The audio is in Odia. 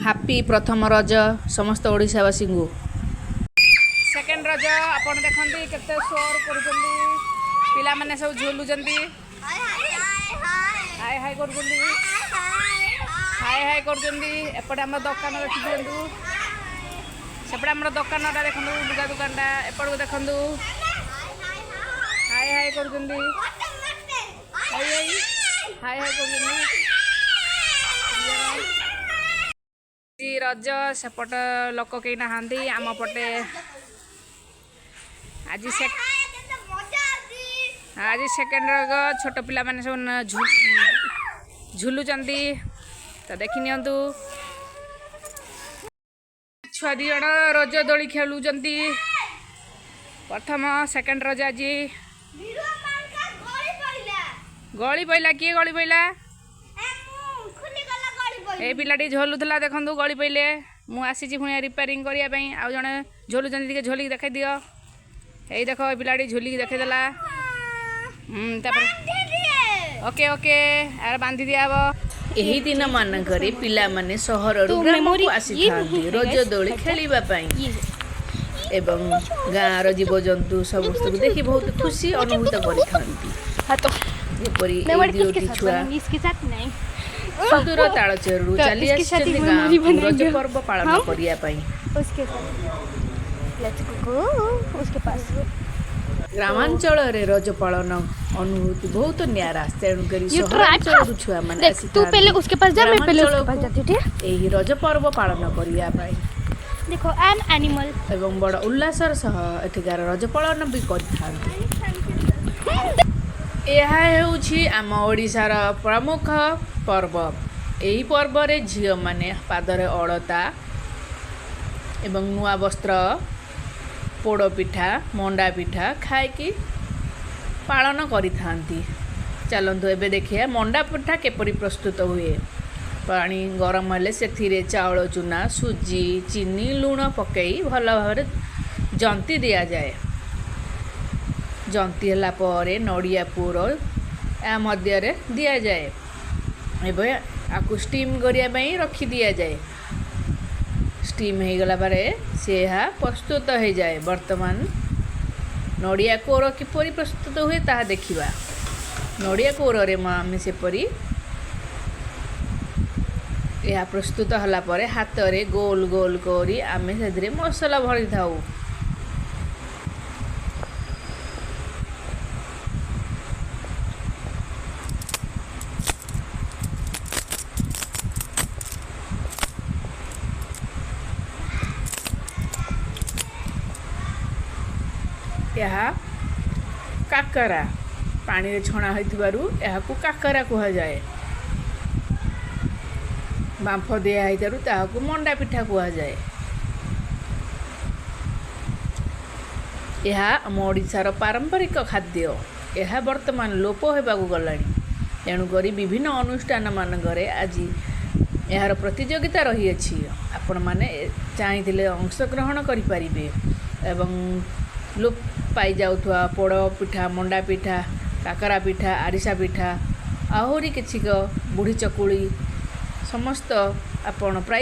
ହାପି ପ୍ରଥମ ରଜ ସମସ୍ତ ଓଡ଼ିଶାବାସୀଙ୍କୁ। ସେକେଣ୍ଡ ରଜ ଆପଣ ଦେଖନ୍ତି କେତେ ସୋର କରୁଛନ୍ତି ପିଲାମାନେ, ସବୁ ଝୁଲୁଛନ୍ତି, ହାଇ ହାଇ କରୁଛନ୍ତି, ହାଇ ହାଇ କରୁଛନ୍ତି। ଏପଟେ ଆମର ଦୋକାନ ଦେଖିଦିଅନ୍ତୁ। ସେପଟେ ଆମର ଦୋକାନଟା ଦେଖନ୍ତୁ, ଲୁଗା ଦୋକାନଟା। ଏପଟକୁ ଦେଖନ୍ତୁ, ହାଇ ହାଇ କରୁଛନ୍ତି, ହାଇ ହାଇ ହାଇ ହାଇ କରୁଛନ୍ତି। ଆଜି ରଜ, ସେପଟ ଲୋକ କେହି ନାହାନ୍ତି। ଆମ ପଟେ ଆଜି ସେକେଣ୍ଡ ରଜ, ଛୋଟ ପିଲାମାନେ ସବୁ ଝୁଲୁଛନ୍ତି। ତ ଦେଖି ନିଅନ୍ତୁ, ଛୁଆ 2 ଜଣ ରଜ ଦୋଳି ଖେଳୁଛନ୍ତି। ପ୍ରଥମ ସେକେଣ୍ଡ ରଜ ଆଜି। ଗଳି ପଇଲା? କିଏ ଗଳି ପଇଲା? ଏଇ ପିଲାଟି ଝୁଲୁଥିଲା, ଦେଖନ୍ତୁ, ଗଳି ପଇଲେ। ମୁଁ ଆସିଛି ପୁଣି ରିପେୟାରିଂ କରିବା ପାଇଁ। ଆଉ ଜଣେ ଝୁଲୁଛନ୍ତି, ଟିକେ ଝୁଲିକି ଦେଖାଇ ଦିଅ। ଏଇ ଦେଖ, ଏ ପିଲାଟି ଝୁଲିକି ଦେଖେଇଦେଲା। ତାପରେ ଓକେ ଓକେ, ଆର ବାନ୍ଧି ଦିଆହବ। ଏହି ଦିନମାନଙ୍କରେ ପିଲାମାନେ ସହରରୁ ଗ୍ରାମକୁ ଆସିଥାନ୍ତି ରଜ ଦୋଳି ଖେଳିବା ପାଇଁ ଏବଂ ଗାଁର ଜୀବଜନ୍ତୁ ସମସ୍ତଙ୍କୁ ଦେଖି ବହୁତ ଖୁସି ଅନୁଭୂତ କରିଥାନ୍ତି। ଯେପରି ଏଇ ଦୁଇଟି ଛୁଆ ସୁଦୂର ତାଳଚେରରୁ ଚାଲି ଆସିଛନ୍ତି ଗାଁକୁ ରଜ ପର୍ବ ପାଳନ କରିବା ପାଇଁ। उसके साथ let's go उसके पास। ଗ୍ରାମାଞ୍ଚଳରେ ରଜ ପାଳନ ଅନୁଭୂତି ବହୁତ ନିଆରା। ତେଣୁକରି ସହରାଞ୍ଚଳରୁ ଛୁଆମାନେ तू पहले उसके पास जा, मैं पहले उसके पास जाती हूँ, ठीक है? ଏହି ରଜ ପର୍ବ ପାଳନ କରିବା ପାଇଁ देखो, एन एनिमल। ଏବଂ ବଡ଼ ଉଲ୍ଲାସର ସହ ଏଠିକାର ରଜ ପାଳନ ବି କରିଥାନ୍ତି। ଏହା ହେଉଛି ଆମ ଓଡ଼ିଶାର ପ୍ରମୁଖ ପର୍ବ। ଏହି ପର୍ବରେ ଝିଅମାନେ ପାଦରେ ଅଳତା ଏବଂ ନୂଆ ବସ୍ତ୍ର, ପୋଡ଼ ପିଠା, ମଣ୍ଡା ପିଠା ଖାଇକି ପାଳନ କରିଥାନ୍ତି। ଚାଲନ୍ତୁ, ଏବେ ଦେଖିବା ମଣ୍ଡା ପିଠା କିପରି ପ୍ରସ୍ତୁତ ହୁଏ। ପାଣି ଗରମ ହେଲେ ସେଥିରେ ଚାଉଳ ଚୁନା, ସୁଜି, ଚିନି, ଲୁଣ ପକାଇ ଭଲ ଭାବରେ ଜନ୍ତି ଦିଆଯାଏ। ଜନ୍ତି ହେଲା ପରେ ନଡ଼ିଆ ପୁର ଏହା ମଧ୍ୟରେ ଦିଆଯାଏ। ଏବେ ଆକୁ ଷ୍ଟିମ୍ କରିବା ପାଇଁ ରଖି ଦିଆଯାଏ। ଷ୍ଟିମ୍ ହେଇଗଲା ପରେ ସେ ଏହା ପ୍ରସ୍ତୁତ ହେଇଯାଏ। ବର୍ତ୍ତମାନ ନଡ଼ିଆ କୋର କିପରି ପ୍ରସ୍ତୁତ ହୁଏ ତାହା ଦେଖିବା। ନଡ଼ିଆ କୋରରେ ଆମେ ସେପରି ଏହା ପ୍ରସ୍ତୁତ ହେଲା ପରେ ହାତରେ ଗୋଲ ଗୋଲ କରି ଆମେ ସେଥିରେ ମସଲା ଭରିଥାଉ। ଏହା କାକରା। ପାଣିରେ ଛଣା ହୋଇଥିବାରୁ ଏହାକୁ କାକରା କୁହାଯାଏ। ବାମ୍ଫ ଦିଆ ହେଇଥିବାରୁ ତାହାକୁ ମଣ୍ଡା ପିଠା କୁହାଯାଏ। ଏହା ଆମ ଓଡ଼ିଶାର ପାରମ୍ପରିକ ଖାଦ୍ୟ। ଏହା ବର୍ତ୍ତମାନ ଲୋପ ହେବାକୁ ଗଲାଣି। ତେଣୁକରି ବିଭିନ୍ନ ଅନୁଷ୍ଠାନ ମାନଙ୍କରେ ଆଜି ଏହାର ପ୍ରତିଯୋଗିତା ରହିଅଛି। ଆପଣମାନେ ଚାହିଁଥିଲେ ଅଂଶଗ୍ରହଣ କରିପାରିବେ ଏବଂ ଲୋପ ପାଇଯାଉଥିବା ପୋଡ଼ ପିଠା, ମଣ୍ଡା ପିଠା, କାକରା ପିଠା, ଆରିସା ପିଠା, ଆହୁରି କିଛି ବୁଢ଼ୀ ଚକୁଳି, ସମସ୍ତ ଆପଣ ପ୍ରାଇଜ୍